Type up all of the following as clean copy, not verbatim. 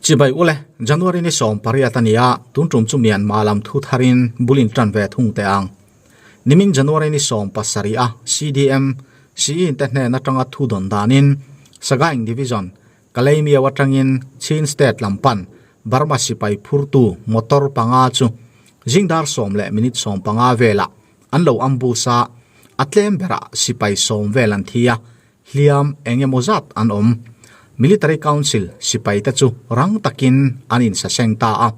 Chibai ule, January ni 18 a ni a, tun tum chu Myanmar lam thu tharin bul in tan ve thung teh ang. Nimin January ni 17 a CDM, CE te hnen atanga thu dawn danin Sagaing Division, Kalaymyo atangin Chin State lam pan Burma sipai phurtu motor panga chu zingdar sawm leh minute 15 velah an lo ambush a, a tlem berah sipai 10 vel an thi a, hliam eng emaw zat an awm. Military Council sipai te chu rang takin an insaseng ta a,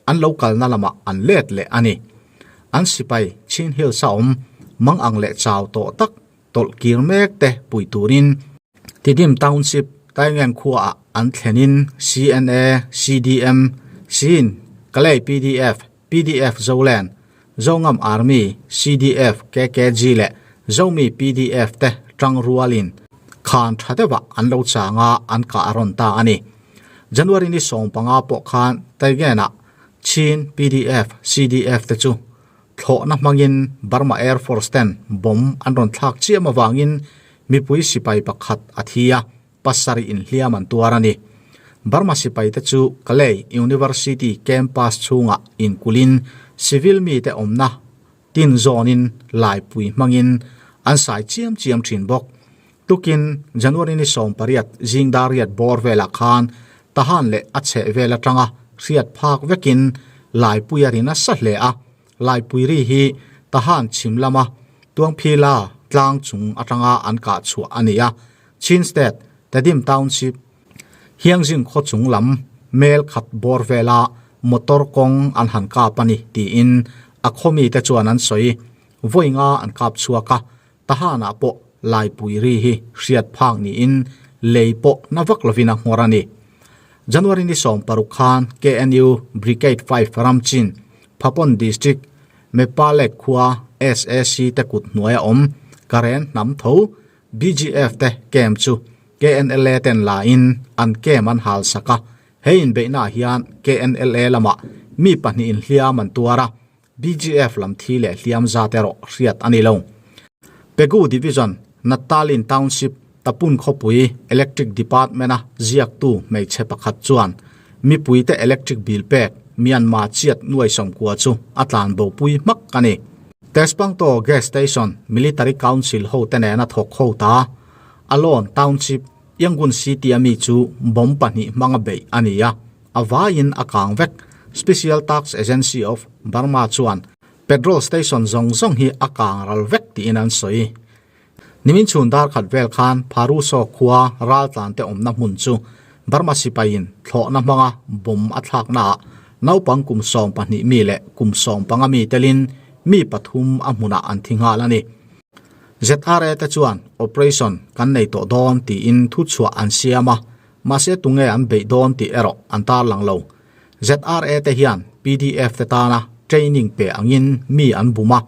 an lo kalna lamah an let leh a ni. An sipai Chin Hills a awm mang ang leh chau tawh tak tawlh kir mek te pui turin Tidim Township Taingen khuaah an thlenin CNA, CDM, Chin, Kalay PDF, PDF Zoland, Zongam Army, CDF, KKG leh Zomi PDF te tang rualin khan tha deuhah an lo chang a, an kah a rawn ta a ni. January ni 15 pawh khan Taingen-ah Chin PDF, CDF te chu thlawhna hmangin Burma Air Force ten bomb an rawn thlak chiam avangin mipui sipai pakhat a thi a, pasarih inhliam an tuar a ni. Burma sipai te chu Kalay University campus chhungah inkulhin civil mite awmna tin zawnin laipui hmangin an sai chiam chiam thin bawk. Tukin January ni 18 zing dar riat bawr velah khan Tahan leh a chheh vel atanga hriat phak vekin laipui a ri nasa hle a, laipui ri hi Tahan chhim lama Tuangphila tlang chung atanga an kah chhuah a ni a, Chin State, Tedim Township, Hiangzing khaw chung lam mel khat bawr vela motor kawng an han kap a ni tiin a khaw mite chuan an sawi. Vawi nga an kap chhuak a, Tahanah pawh laipui ri hi hriat phak niin lei pawh na vak lovin a nghawr a ni. January ni 16 khan KNU Brigade 5 Ramchin, Phapon District, Mepalek khua SAC te kut hnuaia awm Karen hnam tho BGF te camp chu KNLA ten la in an camp an hal sak a, he inbeihnaah hian KNLA lamah mi pahnih inhliam an tuar a, BGF lam thi leh hliam zat erawh hriat a ni lo. Pegu Division, Natalin Township, Tapun khawpui Electric Department-a ziaktu hmeichhe pakhat chuan mipuite electric bill pek Myanmar chiat nuai 90 chu a tlan bopui hmak a ni. Tespangto Gas Station Military Council hote nena thawk ho ta Alon Township, Yangon City-a mi chu bomb pahnih hmanga beih a ni a, a vaiin a kang vek. Special Task Agency of Burma chuan petrol station zawng zawng hi a kang ral vek tiin an sawi. Nimin chhun dar khat vel khan Pharuso khua raltlan te awmna hmun chu Burma sipaiin thlawhna hmanga bomb a thlaknaah naupang kum 12 mi leh kum 15 mi telin mi pathum a hmunah an thi nghal a ni. ZRA te chuan operation kan nei tawh dawn tiin thuchhuah an siam a, mahse tunge an beih dawn tih erawh an tarlang lo. ZRA te hian PDF te tana training pe angin mi an bum a,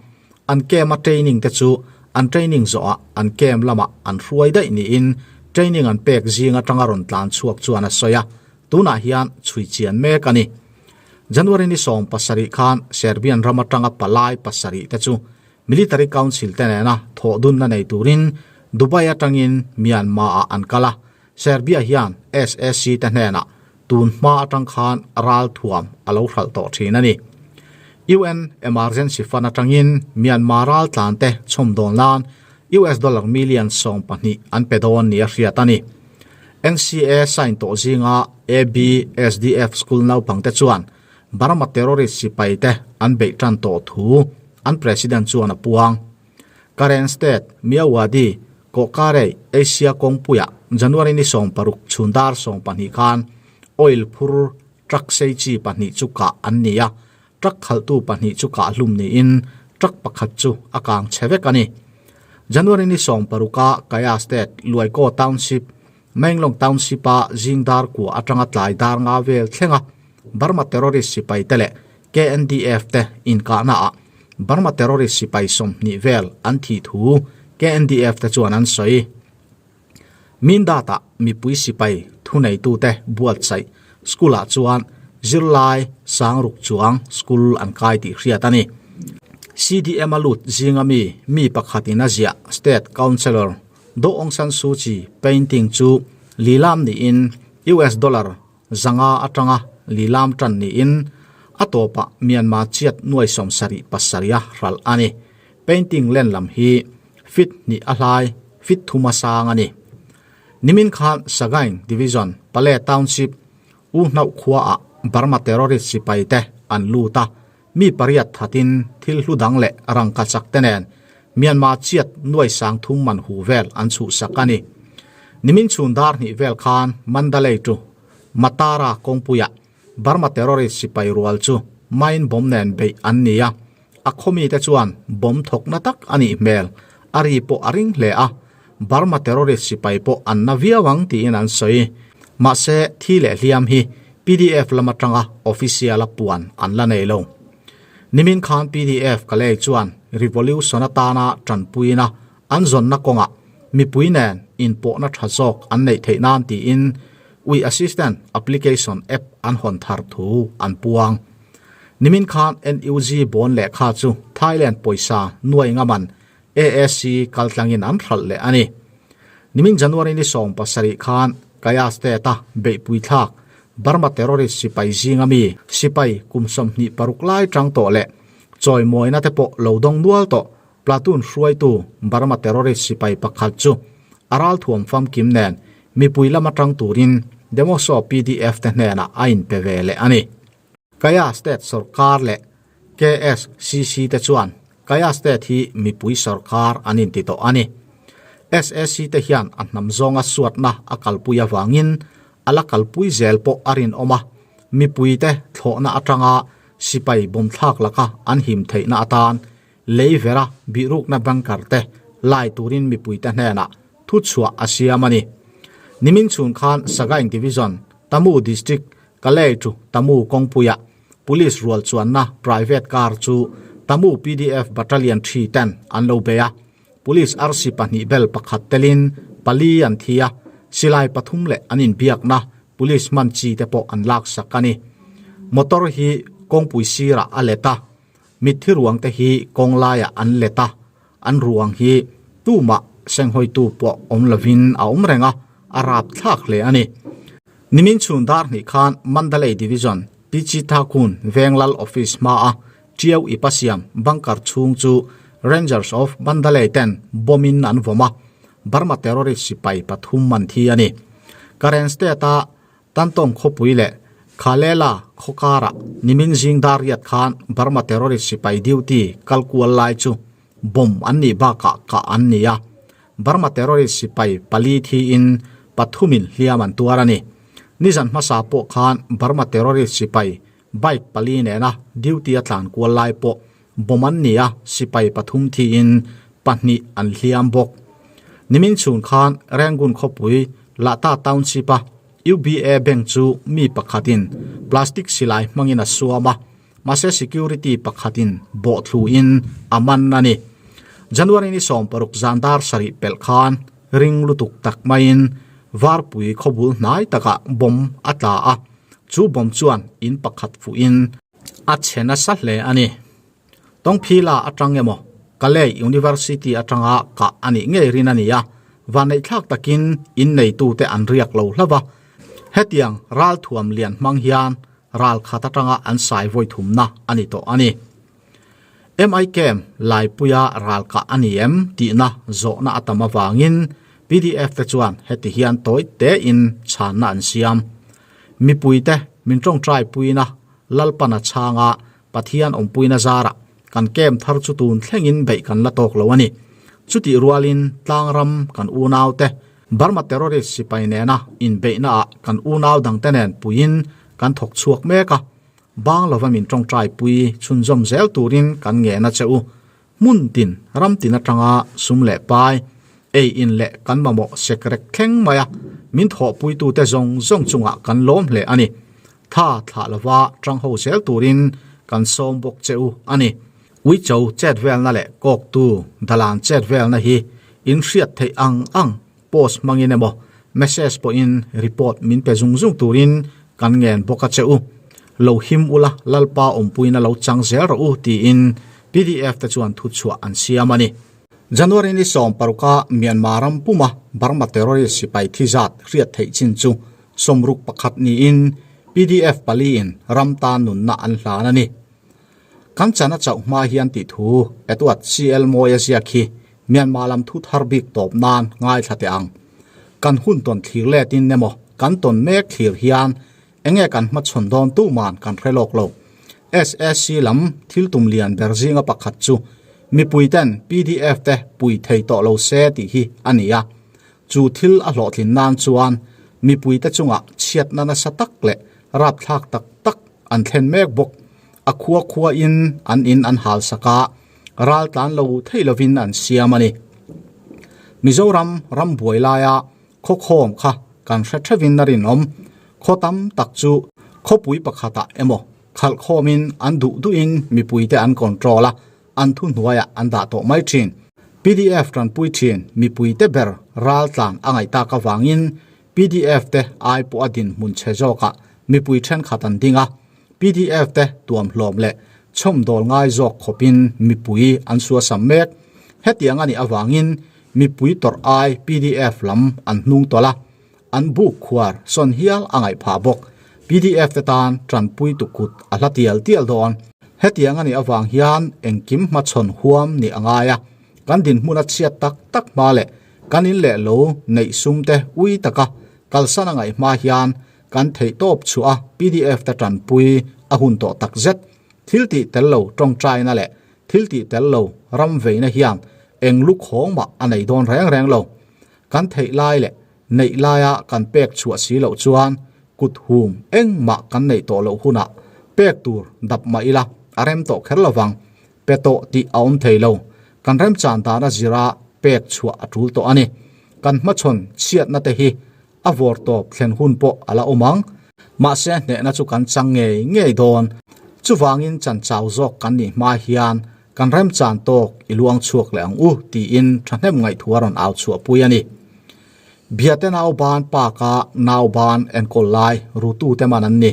an camp a training te chu an training zawhah an camp lamah an hruai daih niin training an pek zing atanga rawn tlan chhuak chuan a sawi a, tunah hian chhui chian mek a ni. January ni 17 khan Serbian ram atanga palai pasarih te chu Military Council te nena thawhdunna nei turin Dubai atangin Myanmar ah an kal a, Serbia hian SAC te hnenah tun hma atang khan ral thuam a lo hralh tawh thin a ni. UN Emergency Fund atangin Myanmar ral tlan te chhawm dawn nan US dollar million 12 an pe dawn nia hriat a ni. NCA sign tawh zinga ABSDF school naupang te chuan Burma terrorist sipai te an beih tan tawh thu an president chuan a puang. Karen State, Myawaddy, Kawhkarei, Asia kawngpuiah January ni 16 chhun dar 12 khan oil phur truck sei chi pahnih chu kah an ni a, truck khalhtu pahnih chu kah hlum niin truck pakhat chu a kang chhe vek a ni. January ni 16 a Kaya State, Luaikaw Township, Menglong Township-a zingdar kua atanga tlai dar nga vel thlenga Burma terrorist sipai te leh KNDF te inkahnaah Burma terrorist sipai 20 vel an thi thu KNDF te chuan an sawi. Mindat-ah mipui sipai thuneitute buatsaih school-ah chuan zirlai sangruk chuang school an kai tih hriat a ni. CDM a lut zinga mi mi pakhatin a ziah State Councillor Do Aung San Suu Kyi painting chu lilam niin US dollar. 500 atanga lilam tan niin a tawpah Myanmar chiat nuai 77 a hralh a ni. Painting len lam hi feet hnih a hlai, feet thum a sang a ni. Nimin khan Sagaing Division, Pale Township, U Hnauh khuaah Burma terrorist sipai te an lut a, mi pariat thatin thil hlu dang leh rangka chak te nen Myanmar chiat nuai 3000 man hu vel an chhuhsak a ni. Nimin chhun dar hnih vel khan Mandalay to Matara kawngpuiah Burma terrorist sipai rual chu mine bomb nen beih an ni a, a khawmite chuan bomb thawkna tak a nih hmel a ri pawh a ring hle a, Burma terrorist sipai pawh an na viau ang tiin an sawi. Mahse, thi leh hliam hi pdf lam atanga official a puan an la nei lo. Nimin khan pdf Kalay chuan revolution atana tanpuina an zawnna kawngah mipui nen inpawhna tha zawk an neih theih nan tiin We Assistant application app an hawn thar thu an puang. Nimin khan NUG bawn lehkha chu Thailand pawisa nuai ngaman AAC kaltlangin an hralh leh a ni. Nimin January ni 17 khan Kaya State-a beihpui thlak Burma terrorist sipai zinga mi sipai kum 26 lai tang tawh leh chawimawina te pawh lo dawng nual tawh Platoon hruaitu Burma terrorist sipai pakhat chu a ralthuam famkim nen mipui lama tang turin Demoso PDF te hnenah a inpe ve leh a ni. Kaya State sorkar leh KSCC te chuan Kaya State hi mipui sorkar an inti tawh a ni. SAC te hian a hnam zawnga suatna a kalpui avangin a la kalpui zel pawh a rinawm a, mipui te thlawhna atanga sipai bawmthlak laka an him theihna atan lei vera bihrukna bunker te lai turin mipui te hnenah thuchhuah a siam a ni. Nimin chhun khan Sagaing Division, Tamu District, Kalay to Tamu kawngpuiah Police rual chuanna private car chu Tamu pdf Battalion 3 ten an lo bei a. Police arsi pahnih bel pakhat telin pali an thi a, silai pathum leh an inbiakna police hman chi te pawh an laksak a ni. Motor hi kawngpui sirah a let a, mitthi ruang te hi kawng laiah an let a, an ruang hi tumah senghawitu pawh awm lovin a awm reng a, a rapthlak hle a ni. Nimin chhun dar hnih khan Mandalay Division Pichithakun Venglal Office hmaa Tiau Ipa siam bunker chhung chu Rangers of Mandalay ten bomb in an vawm a, Burma terrorist sipai pathum an thi a ni. Karen State-a Tantawng khawpui leh Khalela khaw karah nimin zing dar riat khan Burma terrorist sipai duty kal kual lai chu bomb an nih bakah kah an ni a. Burma terrorist sipai pali thiin pathumin hliam an tuar a ni. Nizan hmasa pawh khan Burma terrorist sipai bike pali nena duty a tlan kual lai pawh bomb an ni a, sipai pathum thiin pahnih an hliam bawk. Nimin chhun khan Rangoon khawpui Lata Township-a UBA Bank chu mi pakhatin plastic silai hmangin a suam a, mahse security pakhatin bawhthluin a man a ni. January ni 60 zan dar sarih pelh khan ring lutuk tak maiin varpui khawbul hnai takah bomb a tla a, chu bomb chuan in pakhat fuhin a chhe nasa hle a ni. Tawngphila atang emaw Kalay University atanga kah a nih ngei rin a ni a, vanneihthlak takin in neitute an riak lo hlauh a, hetiang ralthuam lian hmang hian ral khat atanga an sai vawi thumna a ni tawh a ni. MI Camp laipuia ral kah a ni em tihna zawhna a tam avangin pdf te chuan heti hian tawi tein chhanna an siam. Mipuite min tawngtai puina Lalpana chhanga Pathian awmpuina zarah kan camp thar chu tun thlengin beih kan la tawk lo a ni. Chutih rualin tlangram kan unaute Burma terrorist sipai nena inbeihnaah kan unau dangte nen puiin kan thawk chhuak mek a, bang lova min tawngtai pui chhunzawm zel turin kan ngen a che u. Hmun tin, ram tin atanga sum leh pai, ei in leh kan mamawh sekrek thleng mai a, min thawhpuitute zawng zawng chungah kan lawm hle a ni. Tha thlah lova tang ho zel turin kan sawm bawk che u a ni. Uicho chet velna leh kawktu dalan chet velna hi in hriat theih ang ang post hmangin emaw message pawhin report min pe zung zung turin kan ngen bawk a che u. Lo him ula Lalpa awmpuina lo chang zel rawh u tiin pdf te chuan thuchhuah an siam a ni. January ni 16 a Myanmar ram puma Burma terrorist sipai thi zat hriat theih chin chu. 61 niin pdf paliin ram tan nunna an hlan a ni. Kan chan a chauh hma hian tih thu Edward CL Mawia ziak hi Myanmar lam thu thar bik tawp nan ngaithla teh ang. Kan hun tawn thlir letin emaw kan tawn mek thlir hian enge kan hmachhawn dawn tuman kan hre lawk lo. SAC lam thil tum lian ber zinga pakhat chu mipui ten pdf te pui thei tawh lo se tih hi a ni a. Chu thil a hlawhtlin nan chuan mipui te chungah chhiatna nasa tak leh rapthlak tak tak an thlen mek bawk. A khua khuain an in an hal sak a, ral tlan lo thei lovin an siam a ni. Mizoram ram buai laia khawkhawm kha kan hre theuhin a rinawm. Khaw tam tak chu khawpui pakhatah emaw khalh khawmin an duh duhin mipuite an control a, an thuhnuaiah an dah tawh mai thin. Pdf tanpui thin mipuite ber ral tlan a ngaih tak avangin pdf te ai pawh a dinhmun chhe zawkah mipui thenkhat an ding a, pdf te tuamhlawm leh chhawmdawl ngai zawk khawpin mipui an suasam mek. Hetiang a nih avangin mipui tawrh ai pdf lam an hnung tawlh a, an buk khuar sawn hial a ngaih phah bawk. Pdf te tan tanpui tu kut a hla tial tial dawn. Hetiang a nih avang hian engkim hmachhawn huam nih a ngai a, kan dinhmun a chhiat tak tak hma leh kan in leh lo neih sum te ui taka kalsan a ngaih hma hian kan theih tawp chhuah a pdf te tanpui a hun tawh tak zet. Thil tih tel lo tawngtaina leh thil tih tel lo ram veina hian eng lukhawng mah a nei dawn reng reng lo. Kan theih lai leh neih laia kan pek chhuah si loh chuan kut hum engmah kan neih tawh loh hunah pek tur dap mah ila a rem tawh kher lovang. Pe tawh tih a awm thei lo. Kan remchan dana zira pek chhuah a tul tawh a ni. Kan hmachhawn chhiatna te hi a vawr tawp thlen hun pawh a la awm ang. Mahse hnehna chu kan chang ngei ngei dawn. Chuvangin chan chau zawk kan nih hma hian kan remchan tawk i luang chhuak leh ang u tiin thahnem ngaihthua rawn au chhuahpui a ni. Biate nauban park-a nauban enkawl lai rutute man an ni.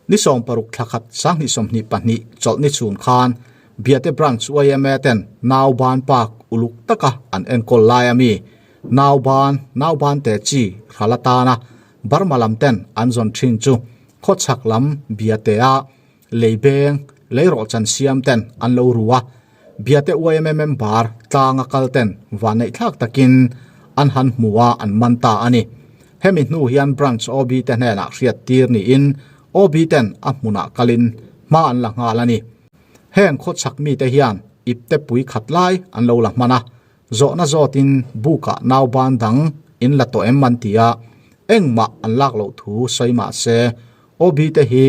Ni 60 thla khat 2022 chawlhni chhun khan Biate Branch yma ten nauban park uluk taka an enkawl lai a mi nauban nauban te chi hral atana Burma lam ten an zawn thin chu khawchhak lam Biate-a lei beng lei rawhchan siam ten an lo ru a, Biate yma member tlanga kal ten vanneih thlak takin an han hmu a an man ta a ni. Hemi hnu hian Branch OB te hnenah hriat tir niin OB ten a hmunah kalin hma an la nghal a ni. Heng khawchhak mite hian ipte pui khat lai an lo la hman a, Zawhna zawtin bukah nauban dang in la tawh em an ti a, engmah an lak loh thu sawi mah se OB te hi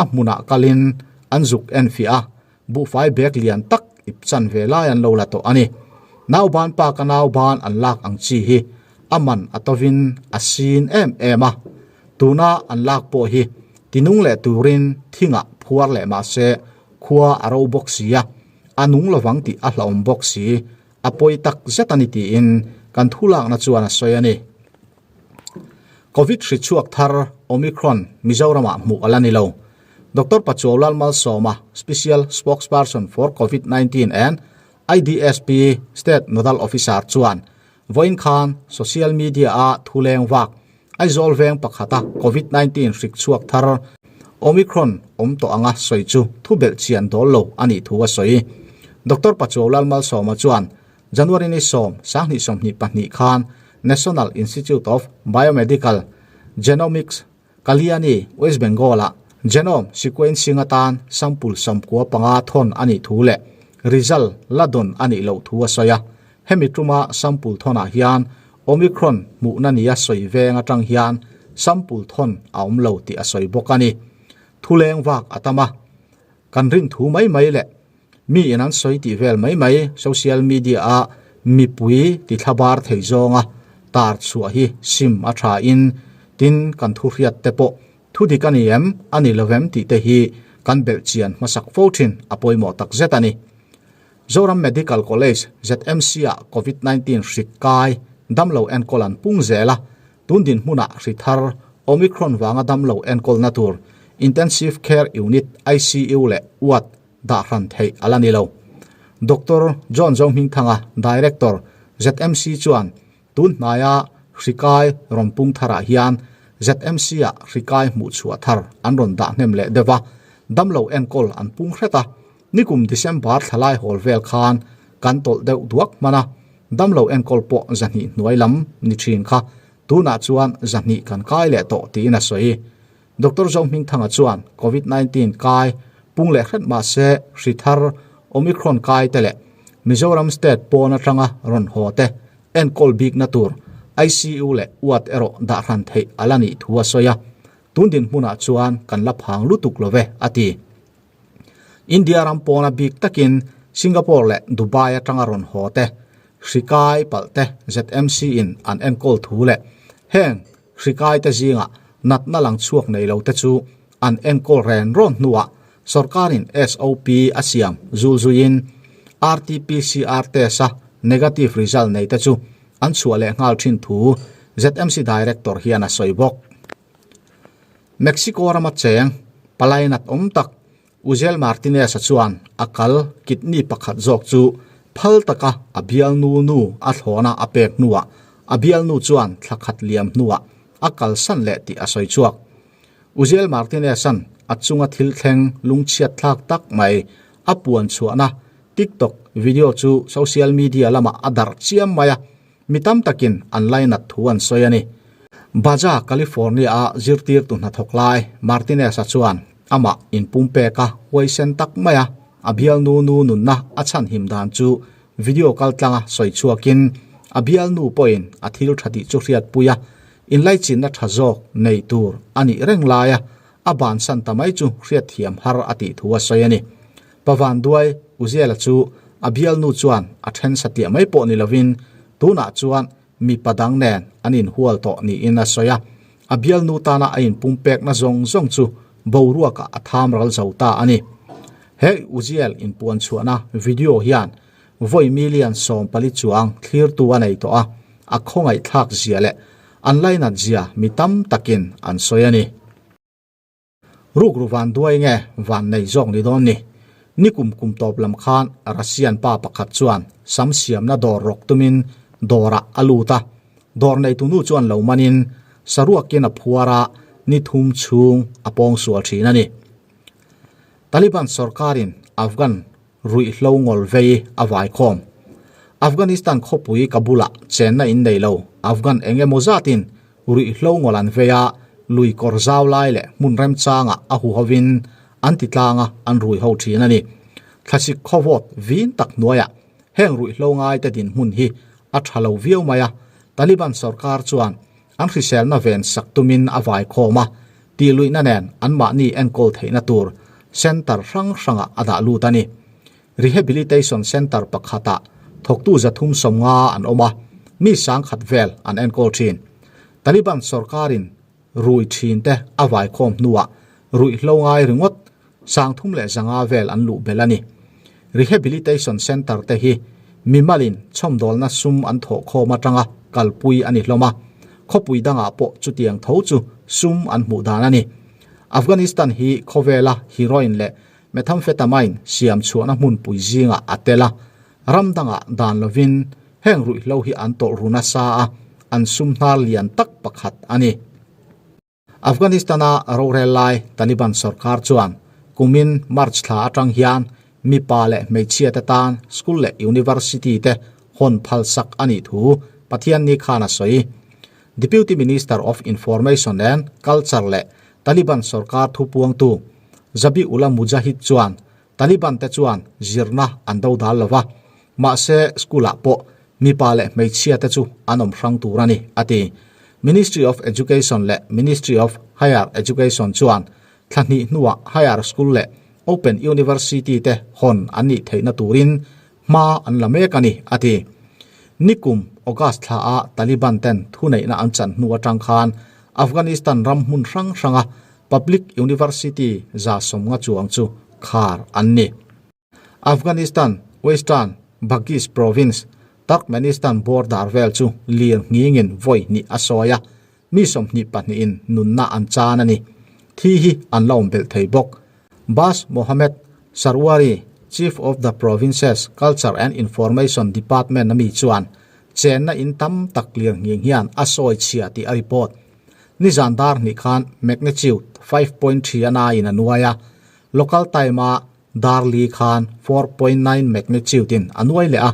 a hmunah kalin an zuk en fiah a, buhfai bag lian tak ip chan ve lai an lo la tawh a ni. Nauban pa ka nauban an lak ang chi hi a man a tovin a sin em em a, tuna an lak pawh hi tinung leh turin thingah phuar leh mah se khua a ro bawk si a, A nung lovang tih a hlauhawm bawk si, a pawi tak zet a ni tiin kan thulakna chuan a sawi a ni. Covid hri chhuak thar Omicron Mizoramah hmuh a la ni lo. Doctor Pachuau Lalmalsawma, Special Spokesperson for Covid 19 and IDSP State Nodal Officer chuan vawiin khan social media-a thuleng vak Aizawl veng pakhata Covid 19 hrik chhuak thar Omicron awm tawh anga sawi chu thu belh chian dawl lo a nih thu a sawi. Doctor Pachuau Lalmalsawma chuan January ni 10, 2022 khan National Institute of Biomedical Genomics, Kalyani, West Bengal-ah genome sequencing atan sample 95 thawn a nih thu leh result la dawn a nih loh thu a sawi a. Hemi tuma sample thawnah hian Omicron hmuhna nia sawi veng atang hian sample thawn a awm lo tih a sawi bawk a ni. Thuleng vak a tam a, kan rin thu mai mai leh mi in an sawi tih vel mai mai social media a mipui ti thlabar thei zawnga tar chhuah hi sim a tha in tin kan thu hriat te pawh thu dik a ni em a ni lovem tih te hi kan belh chian hmasak fo thin a pawimawh tak zet a ni. Zoram Medical College, ZMC, ah Covid 19 hrik kai damlo enkawl an pung zel a, tun dinhmunah hri thar Omicron vanga damlo enkawlna tur Intensive Care Unit, ICU, leh ward dah hran theih a la ni lo. Doctor John Zohmingthanga, Director, ZMC chuan tun hnaia hri kai rawn pung tharah hian ZMC-ah hri kai hmuh chhuah thar an rawn dah hnem leh deuh a, damlo enkawl an pung hret a. Nikum December thlalai hawl vel khan kan tawlh deuh duak hman a, damlo enkawl pawh zahnih hnuai lam ni thin kha tunah chuan zahnih kan kai leh tawh tiin a sawi. Doctor Zohmingthanga chuan Covid 19 kai pung leh hret mah se hri thar Omicron kai te leh Mizoram state pawn atanga rawn haw te enkawl bikna tur ICU leh ward erawh dah hran theih a la nih thu a sawi a, tun dinhmunah chuan kan la phang lutuk lo ve, a ti. India ram pawna bik takin Singapore leh Dubai atanga rawn haw te, hri kai palh te ZMC in an enkawl thu leh heng hri kai te zingah natna lang chhuak nei lo te chu an enkawl ren rawn hnuah sorkarin SOP a siam zul zuiin RT-PCR test a negative result nei te chu an chhuah leh nghal thin thu ZMC Director hian a sawi bawk. Mexico rama cheng palainat awm tak Uziel Martinez-a chuan a kal kidney pakhat zawk chu phal taka a bialnu nu a thlawna a pek hnuah a bialnu chuan thla khat liam hnuah a kalsan leh tih a sawi chhuak. Uziel Martinez-a'n a chunga thil thleng lungchhiat thlak tak mai a puan chhuahna TikTok video chu social media lamah a darh chiam mai a, Mi tam takin an lainat thu an sawi a ni. Baja California-a zirtirtu hnathawk lai Martinez-a chuan amah inpumpek a huaisen tak mai a, a bialnu nu nunna a chhanhim dan chu video kaltlanga sawi chhuakin a bialnu pawhin a thil tha tih chu hriatpui a, inlaichinna tha zawk nei tur a nih reng laia a bansan ta mai chu hriatthiam har a tih thu a sawi a ni. Pavan Duai Uziela chu a bialnu chuan a then satliah mai pawh ni lovin tunah chuan mipa dang nen an inhual tawh niin a sawi a, a bialnu tana a inpumpekna zawng zawng chu boruakah a tham ral zo ta a ni. He Uziel inpuan chhuahna video hian vawi million 14 chuang thlirtu a nei tawh a, a khawngaihthlak zia leh an lainat zia mi tam takin an sawi a ni. Rukru van duai nge van nei zawk ni dawn ni? Nikum kum tawp lam khan Russian pa pakhat chuan sam siamna dawr rawk tumin dawrah a lut a, dawr neitunu chuan lo manin saruakin a phuar a, ni thum chhung a pawng sual thin a ni. Taliban sorkarin Afghan ruihhlo ngawl vei a vaikhawm. Afghanistan khawpui Kabul-ah chenna in nei lo Afghan eng emaw zatin ruihhlo ngawl an vei a, lui kawr zau lai leh hmun remchangah a huhovin an ti tlang a, an rui ho thin a ni. Thlasik khawvawt vin tak hnuaiah heng ruihhlo ngaite dinhmun hi a tha lo viau mai a, Taliban sorkar chuan an hriselna ven sak tumin a vaikhawm a, tihluihna nen anmahni enkawl theihna tur centre hrang hrangah a dah lut a ni. Rehabilitation Centre pakhatah thawktu 350 an awm a, mi 10,000 vel an enkawl thin. Taliban sorkarin rui thinte a vaikhawm hnuah ruihhlo ngai ringawt 350 vel an luh belh a ni. Rehabilitation Centre te hi mimalin chhawmdawlna sum an thawhkhawm atanga kalpui a ni hlawm a, khawpui dangah pawh chutiang tho chu sum an hmuh dan a ni. Afghanistan hi khawvela heroin leh methamphetamine siam chhuahna hmunpui zingah a tel a, ram dangah dan lovin heng ruihhlo hi an tawlh ru nasa a, an sum hnar lian tak pakhat a ni. Afghanistan-a rorel lai Taliban sorkar chuan kumin March thla atang hian mipa leh hmeichhia te tan school leh university te hawn phalsak a nih thu Pathianni khan a sawi. Deputy Minister of Information and Culture leh Taliban sorkar thupuangtu Zabiullah Mujahid chuan Taliban te chuan zirna an do dal lo va, mahse school-ah pawh mipa leh hmeichhia te chu an awm hrang tur a ni, a ti. Ministry of Education leh Ministry of Higher Education chuan thla hnih hnuah higher school leh open university te hawn an nih theihna turin hma an la mek a ni, a ti. Nikum August thla a Taliban ten thuneihna an chan hnu atang khan Afghanistan ram hmun hrang hranga Public University 150 chuang chu khar an ni. Afghanistan, Western Baghis Province, Turkmenistan border vel chu lir nghingin vawi hnih a sawi a, mi 22 in nunna an chan a ni. Thi hi an la awm belh thei bawk. Bas Mohammed Sarwari, Chief of the Province's Culture and Information Department a mi chuan chenna in tam tak lir nghing hian a sawi chhia tih a report. Nizan dar hnih khan magnitude 5.3 a naiin a nuai a, local time-a dar li khan 4.9 magnitude in a nuai leh a,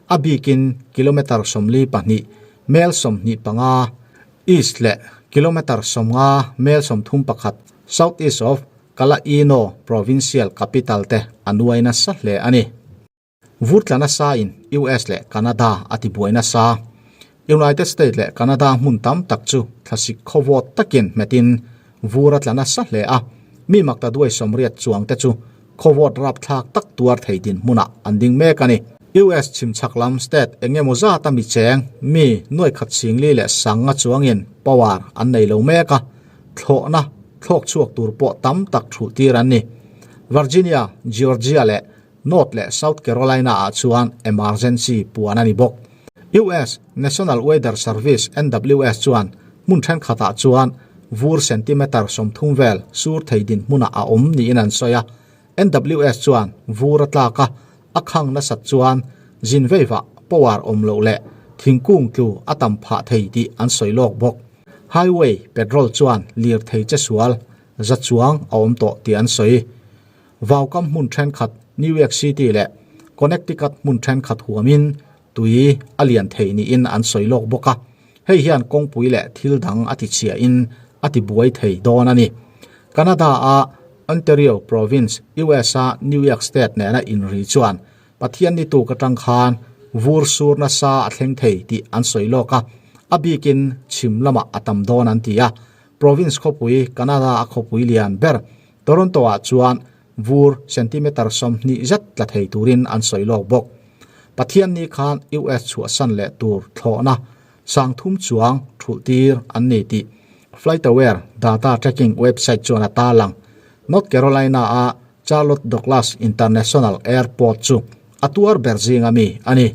a bikin kilometre 42, mel 25, east leh kilometre 50, mel 31, southeast of Kalaino provincial capital te a nuai nasa hle a ni. Vur tla nasa in US leh Canada a ti buai nasa. United States leh Canada hmun tam tak chu thlasik khawvawt takin hmetin vur a tla nasa hle a, mi makta duai 80 chuang te chu khawvawt rapthlak tak tuar thei dinhmunah an ding mek a ni. US chhimchhak lam state eng emaw zata mi cheng mi nuai khat singli leh sanga chuangin power an nei lo mek a, thlawhna thlawk chhuak tur pawh tam tak thulh tir an ni. Virginia, Georgia leh North leh South Carolina-ah chuan emergency puan a ni bawk. US National Weather Service, NWS, chuan hmun thenkhatah chuan vur centimeter 30 vel sur thei dinhmunah a awm niin an sawi a. NWS chuan vur a tlak a, a khang nasat chuan zin veivah power awm loh leh thingkung tlu a tam phah thei tih an sawi lawk bawk. Highway Patrol chuan lirthei che sual za chuang a awm tawh tih an sawi. Vaukam hmun thenkhat New York City leh Connecticut hmun thenkhat huamin tui a lian thei niin an sawi lawk bawk a, hei hian kawngpui leh thil dang a tichhiahin a tibuai thei dawn a ni. Canada-a Ontario Province, US-a New York State nena inri chuan Pathian ni tuk atang khan vur sur nasa a thleng thei tih an sawi lawk a, a bikin chhim lamah a tam dawn an ti a. Province khawpui Canada-a khawpui lian ber Toronto-ah chuan vur centimeter 20 zet tla thei turin an sawi lawk bawk. Pathian ni khan US chhuahsan leh tur thlawhna 3000 chuang thulh tir an ni tih FlightAware data tracking website chuan a tarlang. North Carolina-a Charlotte Douglas International Airport chu a tuar ber zinga mi a ni.